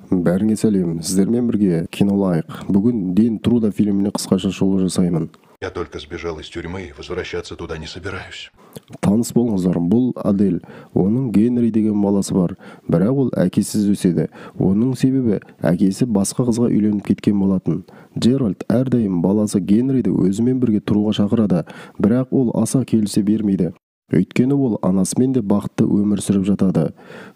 Бәріңе сәлем, сіздермен бірге Кинолайк. Бүгін «День труда» фильміне қысқаша шолу жасаймын. Я только сбежал из тюрьмы и возвращаться туда не собираюсь. Таныс болыңыздар, бұл Адель. Оның Генри деген баласы бар, бірақ ол әкесіз өседі. Оның себебі әкесі басқа қызға үйленіп кеткен болатын. Джеральд әрдайым баласы Генриді өзімен бірге тұруға шақырады, бірақ ол аса келісе бермейді. Өйткені ол анасымен де бақытты өмір сүріп жатады.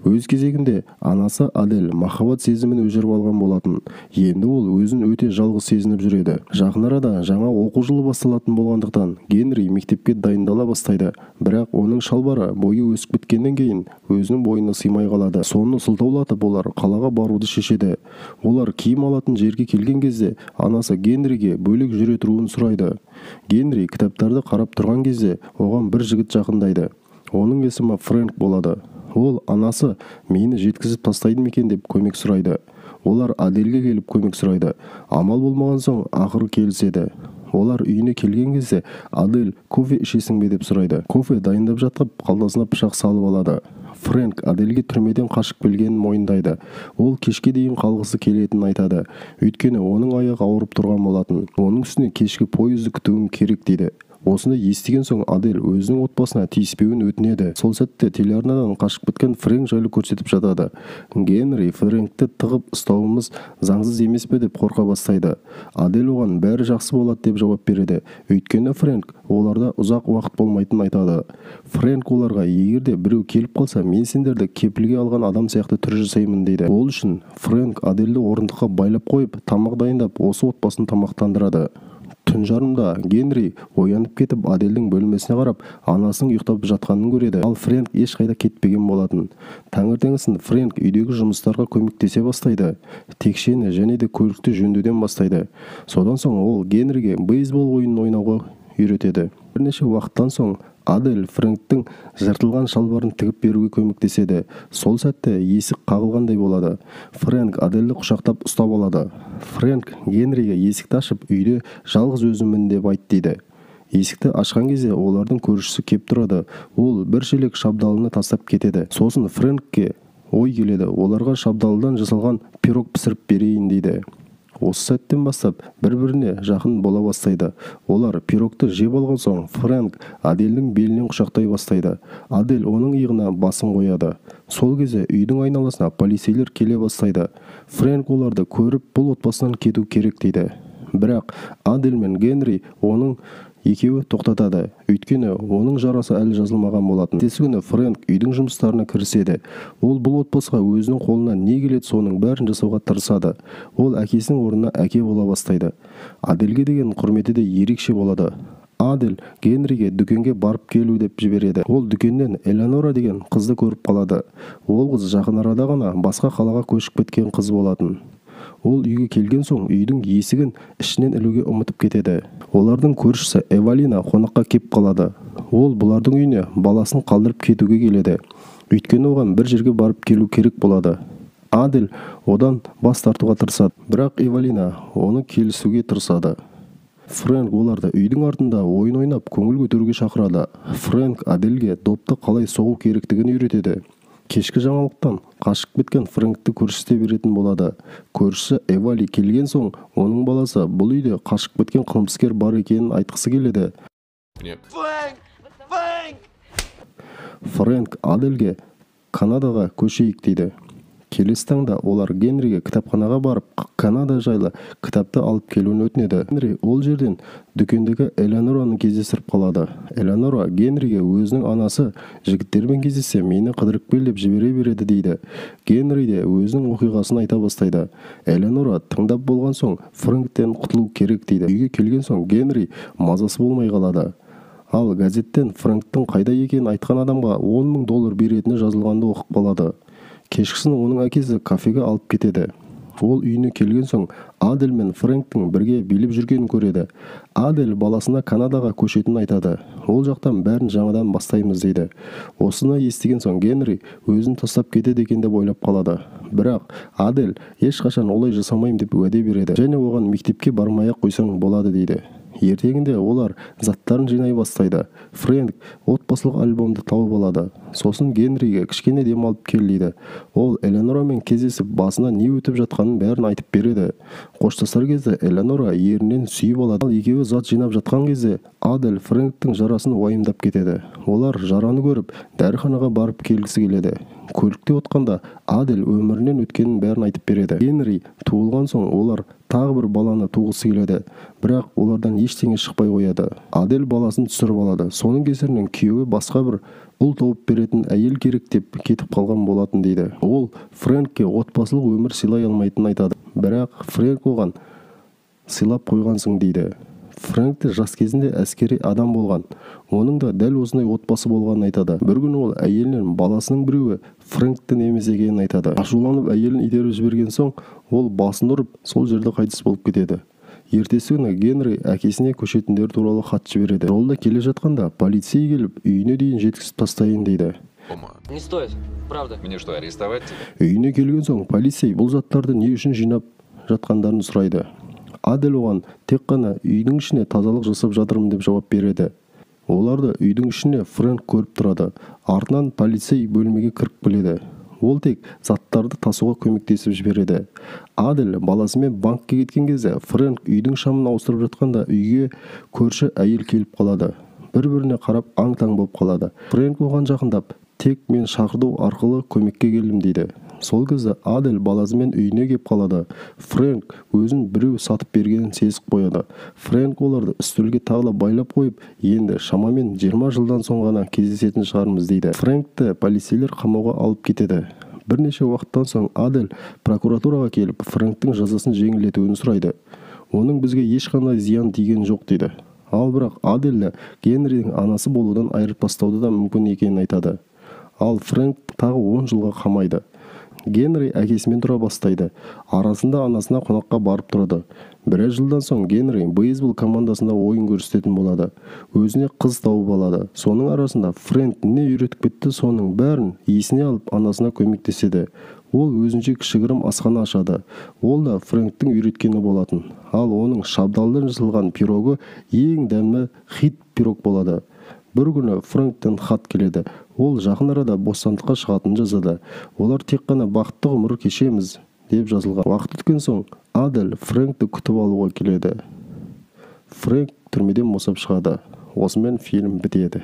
Өз кезегінде анасы Адель махаббат сезімін өшіріп алған болатын. Енді ол өзін өте жалғыз сезініп жүреді. Жақын арада жаңа оқу жылы басталатын болғандықтан, Генри мектепке дайындала бастайды. Бірақ оның шалбары бойы өсіп кеткеннен кейін өзінің бойына сыймай қалады. Соны сылтаулатып, олар қалаға баруды шешеді. Олар киім алатын жерге келген кезде анасы Генриге бөлек жүре тұруын сұрайды. Генри кітаптарды қарап тұрған кезде оған бір жігіт жақындайды. Оның есімі Фрэнк болады. Ол анасы мені жеткізіп тастайды ма екен деп көмек сұрайды. Олар Адельге келіп көмек сұрайды. Амал болмаған соң ақыры келіседі. Олар үйіне келген кезде Адель кофе ішесің бе деп сұрайды. Кофе дайындап жатып, қалтасына пышақ салып алады. Фрэнк Адельге түрмеден қашып келгенін мойындайды. Ол кешке дейін қалғысы келетінін айтады. Өйткені оның аяғы ауырып тұрған болатын. Оның үстіне кешкі пойызды күтуім керек дейді. Осыны естіген соң Адель өзінің отбасына тиіспеуін өтінеді. Сол сәтте телеарнадан қашып кеткен Фрэнк жайлы көрсетіп жатады. Генри Фрэнкті тығып ұстауымыз заңсыз емес пе деп қорқа бастайды. Адель оған бәрі жақсы болады деп жауап береді. Өйткені Фрэнк оларда ұзақ уақыт болмайтынын айтады. Фрэнк оларға егер де біреу келіп қалса, мен сендерді кепілге алған адам сияқты түр жасаймын дейді. Ол үшін Фрэнк Адельді орындыққа байлап қойып, тамақ дайындап, осы отбасын тамақтандырады. Түн жарымда Генри оянып кетіп, Адельдің бөлмесіне қарап, анасының ұйықтап жатқанын көреді. Ал Фрэнк ешқайда кетпеген болатын. Таңертеңгісін Фрэнк үйдегі жұмыстарға көмектесе бастайды. Текшені және де көлікті жөндеуден бастайды. Содан соң ол Генриге бейсбол ойынын ойнауға үйретеді. Бірнеше уақыттан соң Адель Фрэнктің жыртылған шалбарын тігіп беруге көмектеседі. Сол сәтте есік қағылғандай болады. Фрэнк Адельді құшақтап ұстап алады. Фрэнк Генриге есікті ашып, үйде жалғыз өзіммін деп айт дейді. Есікті ашқан кезде олардың көршісі кеп тұрады. Ол бір шелек шабдалыны тастап кетеді. Сосын Фрэнкке ой келеді. Оларға шабдалыдан жасалған пирог пісіріп берейін дейді. Осы сәттен бастап бір-біріне жақын бола бастайды. Олар пирогты жеп алған соң Фрэнк Адельдің белінен құшақтай бастайды. Адель оның иығына басын қояды. Сол кезде үйдің айналасына полицейлер келе бастайды. Фрэнк оларды көріп, бұл отбасынан кету керек дейді. Бірақ Адель мен Генри оның екеуі тоқтатады. Өйткені оның жарасы әлі жазылмаған болатын. Келесі күні Фрэнк үйдің жұмыстарына кіріседі. Ол бұл отбасыға өзінің қолынан не келеді, соның бәрін жасауға тырысады. Ол әкесінің орнына әке бола бастайды. Адельге деген құрметі де ерекше болады. Адель Генриге дүкенге барып келу деп жібереді. Ол дүкеннен Элеонора деген қызды көріп қалады. Ол қыз жақын арада ғана басқа қалаға көшіп кеткен қыз болатын. Ол үйге келген соң үйдің есігін ішінен ілуге ұмытып кетеді. Олардың көршісі Эвалина қонаққа кеп қалады. Ол бұлардың үйіне баласын қалдырып кетуге келеді. Өйткені оған бір жерге барып келу керек болады. Адель одан бас тартуға тырысады. Бірақ Эвалина оны келісуге тырысады. Фрэнк оларды үйдің артында ойын ойнап көңіл көтеруге шақырады. Фрэнк Адельге допты қалай соғу керектігін үйретеді. Кешкі жаңалықтан қашып кеткен Фрэнкті көршісі беретін болады. Көршісі Эвали келген соң оның баласы бұл үйде қашып кеткен қылмыскер бар екенін айтқысы келеді. Фрэнк! Фрэнк! Фрэнк Адельге Канадаға көшейік дейді. Келесі таңда олар Генриге кітапханаға барып, Канада жайлы кітапты алып келуін өтінеді. Генри ол жерден дүкендегі Элеонораны кездестіріп қалады. Элеонора Генриге өзінің анасы жігіттермен кездессе мені қыдырып кел деп жібере береді дейді. Генри де өзінің оқиғасын айта бастайды. Элеонора тыңдап болған соң Фрэнктен құтылу керек дейді. Үйге келген соң Генри мазасы болмай қалады. Ал газеттен Фрэнктің қайда екенін айтқан адамға 10 000 доллар беретіні жазылғанды оқып қалады. Кешкісін оның әкесі кафеге алып кетеді. Ол үйіне келген соң Адель мен Фрэнктің бірге билеп жүргенін көреді. Адель баласына Канадаға көшетінін айтады. Ол жақтан бәрін жаңадан бастаймыз дейді. Осыны естіген соң Генри өзін тастап кетеді екен деп ойлап қалады. Бірақ Адель ешқашан олай жасамаймын деп уәде береді. Және оған мектепке бармай-ақ қойсаң болады дейді. Ертеңінде олар заттарын жинай бастайды. Фрэнк отбасылық альбомды тауып алады. Сосын Генриге кішкене демалып кел дейді. Ол Элеонорамен кездесіп, басына не өтіп жатқанын бәрін айтып береді. Қоштасар кезде Элеонора ерінен сүйіп алады. Ал екеуі зат жинап жатқан кезде Адель Фрэнктің жарасын уайымдап кетеді. Олар жараны көріп, дәріханаға барып келгісі келеді. Көлікте отқанда Адель өмірінен өткенін бәрін айтып береді. Генри туылған соң олар тағы бір баланы туғысы келеді, бірақ олардан ештеңе шықпай қояды. Адель баласын түсіріп алады. Соның кесірінен күйеуі басқа бір ұл тауып беретін әйел керек деп кетіп қалған болатын дейді. Ол Фрэнкке отбасылық өмір сыйлай алмайтынын айтады. Бірақ Фрэнк оған сыйлап қойғансың дейді. Фрэнк те жас кезінде әскери адам болған. Оның да дәл осындай отбасы болғанын айтады. Бір күні ол әйелінен баласының біреуі Фрэнктің емес екенін айтады. Ашуланып әйелін итеріп жіберген соң, ол басын ұрып, сол жерде қайтыс болып кетеді. Ертесі күні Генри әкесіне көшетіндер туралы хат жібереді. Жолда келе жатқанда полицей келіп, үйіне дейін жеткізіп тастайын дейді. Не стоит, правда. Мне что, арестовать тебя? Үйіне келген соң полицей бұл заттарды не үшін жинап жатқандарын сұрайды. Адель оған тек қана үйдің ішіне тазалық жасап жатырмын деп жауап береді. Оларды үйдің ішіне Фрэнк көріп тұрады. Артынан полицей бөлмеге кіріп келеді. Ол тек заттарды тасуға көмектесіп жібереді. Адель баласымен банкке кеткен кезде Фрэнк үйдің шамын ауыстырып жатқанда үйге көрші әйел келіп қалады. Бір-біріне қарап аң-таң болып қалады. Фрэнк оған жақындап, тек мен шақырту арқылы көмекке келдім дейді. Сол кезде Адель баласымен үйіне кеп қалады. Фрэнк өзін біреу сатып бергенін сезіп қояды. Фрэнк оларды үстелге тағы да байлап қойып, енді шамамен 20 жылдан соң ғана кездесетін шығармыз дейді. Фрэнкті полицейлер қамауға алып кетеді. Бірнеше уақыттан соң Адель прокуратураға келіп, Фрэнктің жазасын жеңілдетуін сұрайды. Оның бізге ешқандай зиян тиген жоқ дейді. Ал бірақ Адельді Генридің анасы болудан айырып тастауды да мүмкін екенін айтады. Ал Фрэнк тағы 10 жылға қамайды. Генри әкесімен тұра бастайды. Арасында анасына қонаққа барып тұрады. Біраз жылдан соң Генри бейсбол командасында ойын көрсететін болады. Өзіне қыз тауып алады. Соның арасында Фрэнк не үйретіп кетті, соның бәрін есіне алып анасына көмектеседі. Ол өзінше кішігірім асхана ашады. Ол да Фрэнктің үйреткені болатын. Ал оның шабдалдан жасалған пирогы ең дәмді хит пирог болады. Бір күні Фрэнктен хат келеді. Ол жақын арада бостандыққа шығатынын жазады. Олар тек қана бақытты ғұмыр кешеміз деп жазылған. Уақыт өткен соң Адель Фрэнкті күтіп алуға келеді. Фрэнк түрмеден босап шығады. Осымен фильм бітеді.